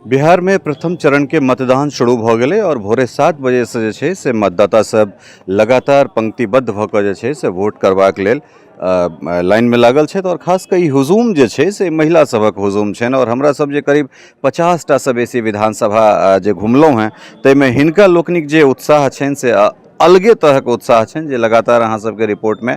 बिहारमे प्रथम चरणके मतदान शुरू भऽ गेलै आओर भोरे 7 बजेसँ जे छै से मतदाता सब लगातार पंक्तिबद्ध भऽ कऽ जे छै से वोट करबाक लेल लाइनमे लागल छथि। आओर खास कऽ ई हुजूम जे छै से महिला सभक हुजूम छनि। आओर हमरा सब जे करीब 50टासँ बेसी विधानसभा जे घुमलहुँ हेँ ताहिमे हिनका लोकनिक जे उत्साह छनि से अलगे तरहक उत्साह छनि, जे लगातार अहाँ सबके रिपोर्टमे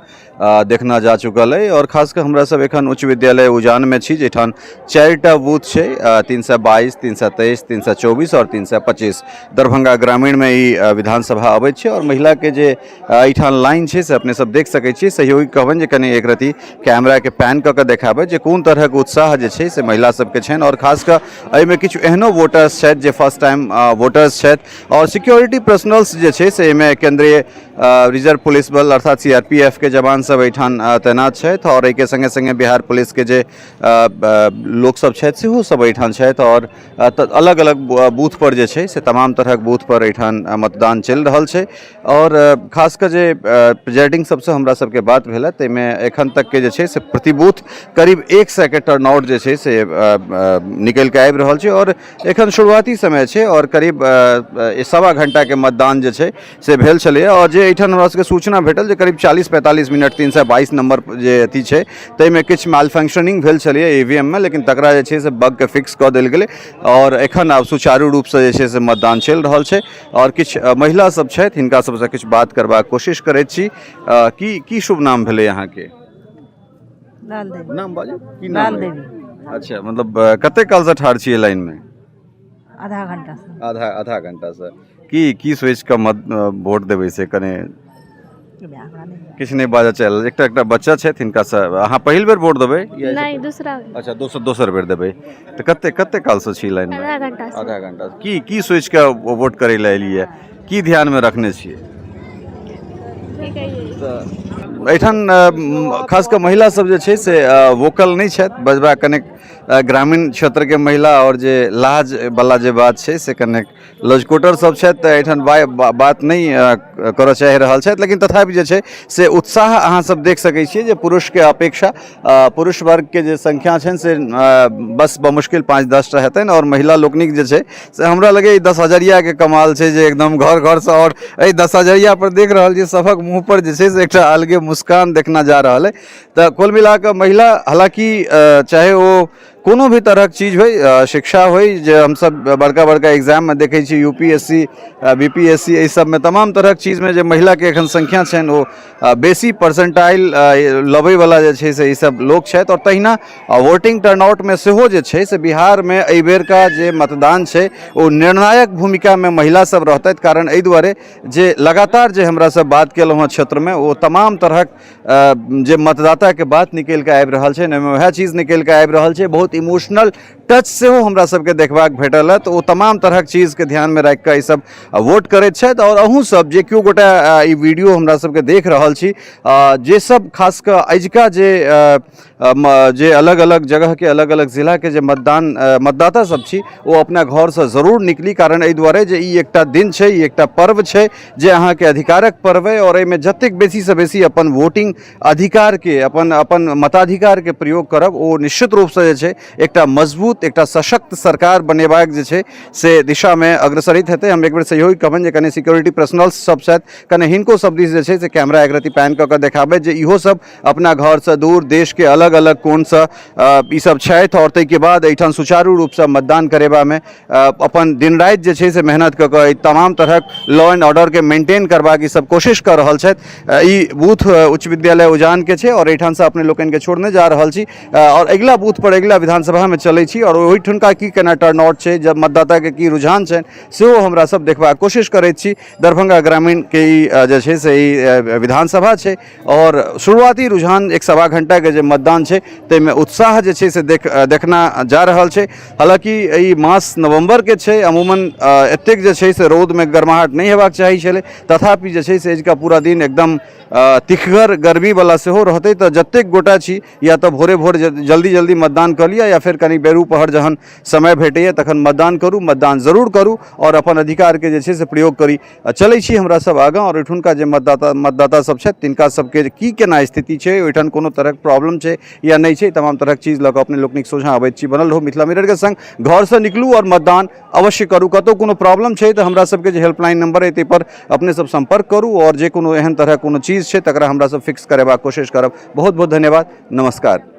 देखना जा चुकल अइ। आओर खास कऽ हमरा सब एखन उच्च विद्यालय उजानमे छी, जाहिठाम 4टा बूथ छै, 322, 323, 324 आओर 325। दरभंगा ग्रामीणमे ई विधानसभा अबै छै। आओर महिलाके जे एहिठाम लाइन छै से अपने सब देख सकै छी। सहयोगी कहबनि जे कनि एक रति कैमराके पैन कऽ कऽ देखाबै जे कोन तरहक उत्साह जे छै से महिला सबके छनि। आओर खास कऽ एहिमे किछु एहनो वोटर्स छथि जे फर्स्ट टाइम वोटर्स छथि। आओर सिक्योरिटी पर्सनल्स जे छै से एहिमे केंद्रीय रिजर्व पुलिस बल अर्थात CRPF के जवान सब एहिठाम तैनात छथि। आओर एहिके सङ्गे सङ्गे बिहार पुलिसके जे लोक सब छथि सेहो सब एहिठाम छथि। आओर अलग अलग बूथ पर जे छै से तमाम तरहक बूथ पर एहिठाम मतदान चलि रहल छै। आओर खास कऽ जे प्रिजाइडिंग सबसँ हमरा सबके बात भेल ताहिमे एखन तकके जे छै से प्रति बूथ करीब 100 के टर्न आउट जे छै से निकलि कऽ आबि रहल छै। आओर एखन शुरुआती समय छै आओर करीब 1.25 घंटाके मतदान जे छै से भेल छलैए। आओर जे एहिठाम हमरा सबके सूचना भेटल जे करीब 40-45 मिनट 322 नंबर जे अथी छै ताहिमे किछु माल फंक्शनिंग भेल छलैए EVM मे, लेकिन तकरा जे छै से बगके फिक्स कऽ देल गेलै आओर एखन आब सुचारू रूपसँ जे छै से मतदान चलि रहल छै। आओर किछु महिला सब छथि, हिनका सबसँ किछु बात करबाक कोशिश करैत छी। की की शुभ नाम भेलै अहाँके? लाल देवी। नाम बाजू, की लाल नाम? देवी। अच्छा, मतलब कते कालसँ ठाढ़ छियै लाइनमे? आधा घंटा से। आधा घंटा से। की की सोचि कऽ मत वोट देबै से कने? हमरा नहि। किछु नहि बाजऽ चाहल। एकटा एकटा बच्चा छथि, हिनकासँ। अहाँ पहिल बेर वोट देबै या एहिसँ नहीं, पहिले? दूसरा बेर। अच्छा, दोसर बेर देबै। तऽ कते कते कालसँ छी लाइनमे? आधा घंटा से। आधा घंटा। की की सोचि कऽ वोट करै लए एलियै, की ध्यानमे रखने छियै? ठीक है। एहिठाम खास कऽ महिला सब जे छै से वोकल नहि छथि बजबा। कनेक ग्रामीण क्षेत्रके महिला आओर जे लाजवला जे बात छै से कनेक लजकोटर सब छथि, तऽ एहिठाम बात नहि करऽ चाहि रहल छथि। लेकिन तथापि जे छै से उत्साह अहाँ सब देख सकै छियै जे पुरुषके अपेक्षा पुरुष वर्गके जे संख्या छनि से बस बमुश्किल 5-10 टा हेतनि। आओर महिला लोकनिक जे छै से हमरा लगैए 10 हजरियाके कमाल छै जे एकदम घर घरसँ। आओर एहि 10 हजरिया पर देख रहल छी सभक मुँह पर जे छै से एकटा अलगे मुस्कान देखना जा रहल अइ। तऽ कुल मिलाकऽ महिला हालाँकि चाहे ओ कोनो भी तरहक चीज होइ, शिक्षा होइ, जे हमसब बड़का बड़का एग्जाममे देखै छी, UPSC, BPSC, एहि सबमे तमाम तरहक चीजमे जे महिलाके एखन संख्या छनि ओ बेसी परसेंटाइल लबैवला जे छै से ई सब लोक छथि। आओर तहिना वोटिंग टर्नआउटमे सेहो जे छै से बिहारमे एहिबेरका जे मतदान छै ओ निर्णायक भूमिकामे महिला सब रहतथि। कारण एहि दुआरे जे लगातार जे हमरा सब बात केलहुँ हँ क्षेत्रमे ओ तमाम तरहक जे मतदाताके बात निकलि कऽ आबि रहल छै ओहिमे वएह चीज निकलि कऽ आबि रहल छै। बहुत इमोशनल टच सेहो हमरा सबके देखबाक भेटल हँ। तऽ ओ तमाम तरहक चीजके ध्यानमे राखि कऽ ई सब वोट करैत छथि। आओर अहूँ सब जे केओ गोटा ई वीडियो हमरा सबके देख रहल छी, जे सब खास कऽ अजुका जे जे अलग अलग जगहके अलग अलग जिलाके जे मतदान मतदाता सब छी ओ अपना घरसँ जरूर निकली। कारण एहि दुआरे जे ई एकटा दिन छै, ई एकटा पर्व छै जे अहाँके अधिकारक पर्व अइ। आओर एहिमे जतेक बेसीसँ बेसी अपन वोटिंग अधिकारके अपन अपन मताधिकारके प्रयोग करब ओ निश्चित रूपसँ जे छै एकटा मजबूत एकटा सशक्त सरकार बनेबाक जे छै से दिशामे अग्रसरित हेतै। हम एक बेर सहयोगी कहबनि जे कनि सिक्योरिटी पर्सनल्स सब छथि, कनि हिनको सब दिस जे छै से कैमरा एक रति पैन कऽ कऽ देखाबै जे इहो सब अपना घरसँ दूर देशके अलग अलग कोणसँ ई सब छथि। आओर ताहिके बाद एहिठाम सुचारू रूपसँ मतदान करेबामे अपन दिन राति जे छै से मेहनत कऽ कऽ एहि तमाम तरहक लॉ एंड ऑर्डरके मेंटेन करबाक ई सब कोशिश कऽ रहल छथि। ई बूथ उच्च विद्यालय उजानके छै आओर एहिठामसँ अपने लोकनिके छोड़ने जा रहल छी आओर अगिला बूथ पर अगिला विधानसभामे चलै छी आओर ओहिठुनका की केना टर्न आउट छै, जब मतदाताके की रुझान छनि सेहो हमरा सब देखबाक कोशिश करैत छी। दरभंगा ग्रामीणके ई जे छै से ई विधानसभा छै और शुरुआती रुझान 1.25 घंटाके जे मतदान छै ताहिमे उत्साह जे छै से देखना जा रहल छै। हालाँकि ई मास नवम्बरके छै, अमूमन एतेक जे छै से रौदमे गर्माहट नहि हेबाक चाही छलै, तथापि जे छै से अजुका पूरा दिन एकदम तिखगर गर्मीवला सेहो रहतै। तऽ जतेक गोटा छी, या तऽ भोरे भोर जल्दी जल्दी मतदान कऽ लिअ या फेर कनि बेरू पहर जहन समय भेटैए तखन मतदान करू। मतदान जरूर करू आओर अपन अधिकारके जे छै से प्रयोग करी। चलै छी हमरा सब आगाँ आओर ओहिठुनका जे मतदाता सब छथि, तिनका सबके की केना स्थिति छै, ओहिठाम कोनो तरहक प्रॉब्लम छै या नहि छै, तमाम तरहक चीज लऽ कऽ अपने लोकनिक सोझाँ अबैत छी। बनल रहू मिथिला मिररके संग। घरसँ निकलू आओर मतदान अवश्य करू। कतहु कोनो प्रॉब्लम छै तऽ हमरा सबके जे हेल्पलाइन नंबर अइ ताहिपर अपने सब सम्पर्क करू आओर जे कोनो एहन तरहक कोनो चीज छै, तकरा हमरा सब फिक्स करेबाक कोशिश करब। बहुत बहुत धन्यवाद, नमस्कार।